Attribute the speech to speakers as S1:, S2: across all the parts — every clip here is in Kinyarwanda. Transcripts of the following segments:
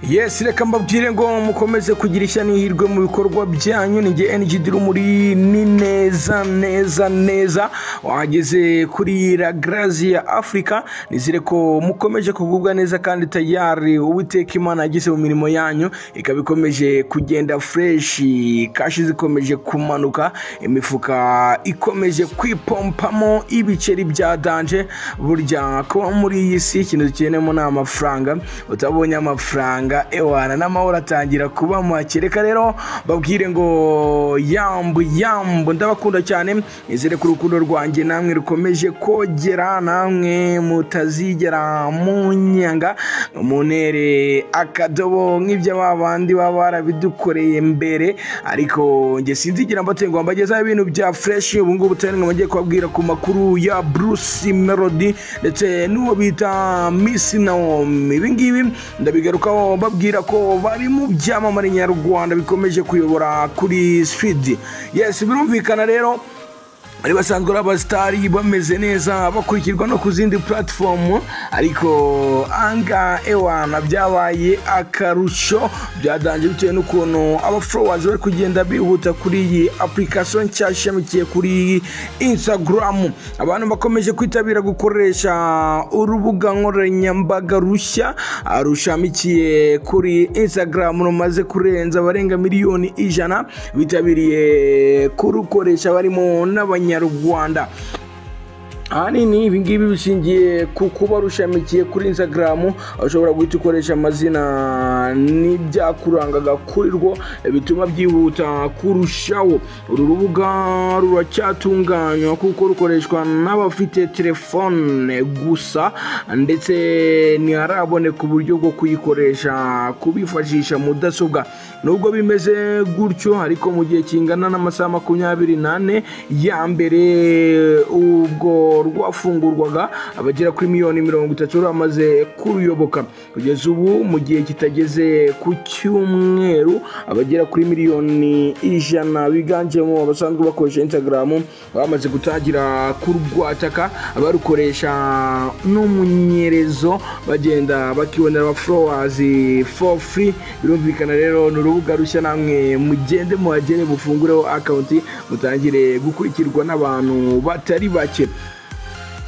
S1: Yes, reka mbabwire ngo mukomeze kugira ishya n'ihirwe mu bikorwa byanyu. Ni nge NGD Rumuri, ni neza neza neza wageze kuri La Grazia Africa. Nizere ko mukomeje kugubwa neza kandi tayari Uwiteka Imana yageze mu mirimo yanyu ikaba ikomeje kugenda fresh, cash zikomeje kumanuka, imifuka ikomeje kwipompamo ibiceri bya danger. Burya kuba muri iyi si ikintu dukeneyemo ni amafaranga, utabonye amafaranga ewana n'amahoro atangira kuba make. Reka rero babwire ngo yambu yambu, ndabakunda cyane, nizere ko urukundo rwanjye namwe rukomeje kogera, namwe mutazigera munyanga munere akadobo nk'ibyo babandi baba barabidukoreye mbere. Ariko njye sinzigera mbatenguha, mbagezaho ibintu bya fresh. Ubu ngubu tari ngo ngiye kubabwira ku makuru ya Bruce Melody ndetse n'uwo bita Miss Naomi. Ibi ngibi ndabigarukaho babwira ko bari mu byamamare nyarwanda bikomeje kuyobora kuri speed. Yes, birumvikana rero bari basanzwe ari abasitari bameze neza, bakurikirwa no ku zindi platform, ariko anga ewana byabaye akarusho byadanje bitewe n'ukuntu aba followers bari kugenda bihuta kuri iyi application nshya ishamikiye kuri Instagram. Abantu bakomeje kwitabira gukoresha urubuga nkoranyambaga rushya rushamikiye kuri Instagram, rumaze kurenza abarenga 100,000,000 bitabiriye kurukoresha, barimo n'abanyarwanda. Ahanini ibi ngibi bishingiye ku kuba rushamikiye kuri Instagram, ushobora guhita ukoresha amazina n'ibyakurangaga kuri rwo, bituma byihuta kurushaho. Uru rubuga ruracyatunganywa kuko rukoreshwa n'abafite telefone gusa, ndetse ntiharaboneka uburyo bwo kuyikoresha kubifashisha mudasobwa. Nubwo bimeze gutyo ariko, mu gihe kingana n'amasaha 24 ya mbere ubwo rwafungurwaga, abagera kuri 30,000,000 bamaze kuruyoboka. Kugeza ubu mu gihe kitageze ku cyumweru, abagera kuri 100,000,000 biganjemo abasanzwe bakoresha Instagram bamaze gutangira kurwataka, abarukoresha n'umunyerezo bagenda bakibonera aba followers for free. Birumvikana rero ni urubuga rushya, namwe mugende muhagere mufungureho account mutangire gukurikirwa n'abantu batari bake.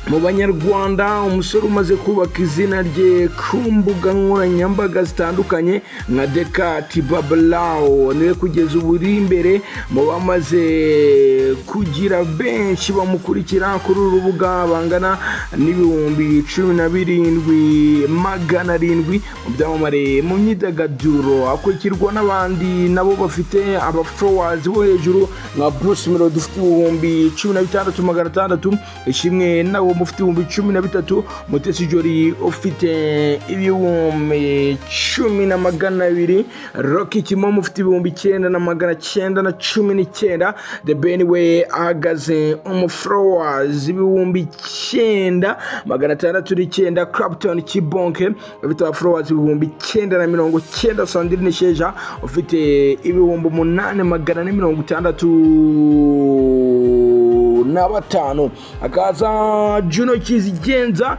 S1: Mu banyarwanda, umusore umaze kubaka izina rye ku mbuga nkoranyambaga zitandukanye nka Dekati Babalao niwe kugeza ubu uri imbere mu bamaze kugira benshi bamukurikira kuri uru rubuga bangana n'17,700 mu byamamare mu myidagaduro. Akurikirwa n'abandi nabo bafite aba followers bo hejuru nka Bruce Melody ufite 16,600, Ishimwe nawe mufite 13,000, Mutesi Jolly ufite 10,200, Rocky Kimomo ufite 9,919, The Ben we ahagaze umu followers 9,609, Clapton Kibonke ufite followers 9,090, Sandrine Sheja ufite 8,465, akaza Juno Kizigenza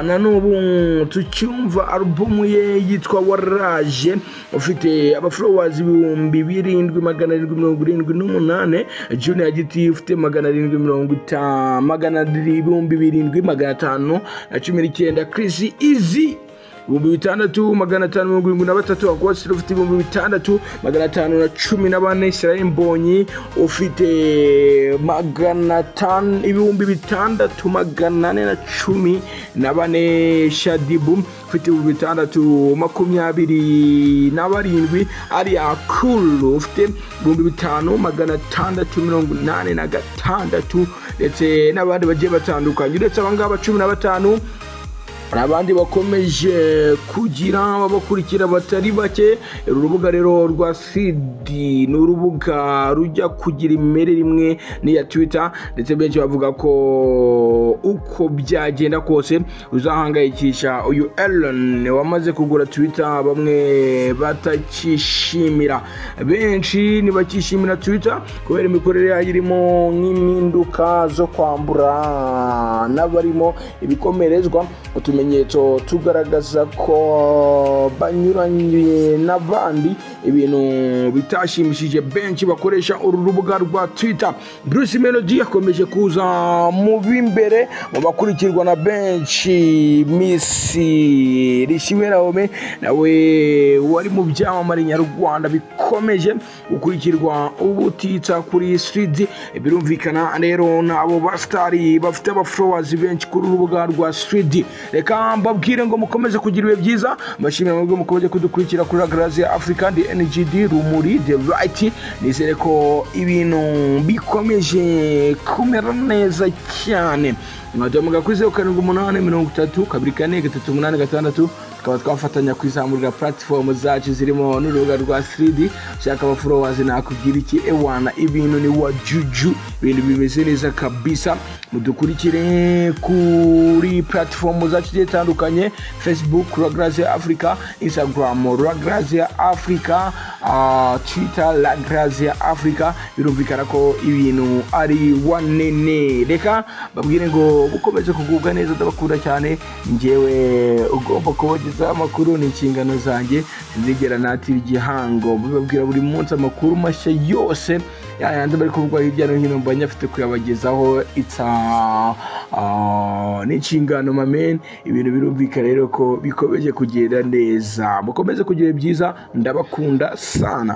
S1: na n'ubu tucyumva alubumu ye yitwa Waraje ufite aba followers 7,778, Junior Giti ufite 750,719, Chris Easy 6,573, Akwasi ufite 6,514, Israel Mbonyi ufite 6,414, Shadibu ufite 6,027, Ariya Cool ufite 5,686, ndetse n'abandi bagiye batandukanye. Uretse abangaba 15, abandi bakomeje kugira ababakurikira batari bake. Uru rubuga rero rwa Threads ni urubuga rujya kugira imimerere imwe n'iya Twitter, ndetse benshi bavuga ko uko byagenda kose uzahangayikisha uyu Elon wamaze kugura Twitter. Bamwe batakishimira, benshi ntibakishimira Twitter kubera imikorere yayo irimo nk'impinduka zo kwambura n'abarimo ibikomerezwa. Utumenye Utumenyetso tugaragaza ko banyuranye n'abandi, ibintu bitashimishije benshi bakoresha uru rubuga rwa Twitter. Bruce Melody yakomeje kuza mu b'imbere mu bakurikirwa na benshi. Miss Rishimwe Naome nawe wari mu byamamare nyarwanda bikomeje gukurikirwa ubutitsa kuri street. Birumvikana rero n'abo basitari bafite abafollowers benshi kuri urubuga rwa street. Reka mbabwire ngo mukomeze kugira ibihe byiza, mbashimira mwebwe mukomeje kudukurikira kuri Grazia Africa. Ndi NGD Rumuri the right, nizere ko ibintu bikomeje kumera neza cyane. Mwaduhamagara kuri 0783 24 386, tukaba twafatanya kwizamurira platform zacu zirimo n'urubuga rwa 3D. Ushaka aba followers nakubwira iki, ewana ibintu ni wa juju, ibintu bimeze neza kabisa. Mudukurikire kuri platform zacu zigiye zitandukanye: Facebook La Grazia Africa, Instagram La Grazia Africa, Twitter La Grazia Africa. Birumvikana ko ibintu ari wanene. Reka babwire ngo mukomeze kugubwa neza, ndabakunda cyane. Njyewe ugomba kubagezaho amakuru, ni inshingano zanjye, sinzigera natira igihango. Bababwira buri munsi amakuru mashya yose yayandi bari kuvugwa hirya no hino, mba nyafite kuyabagezaho. It's ni inshingano mamen. Ibintu birumvikana rero ko bikomeje kugenda neza. Mukomeze kugira byiza, ndabakunda sana.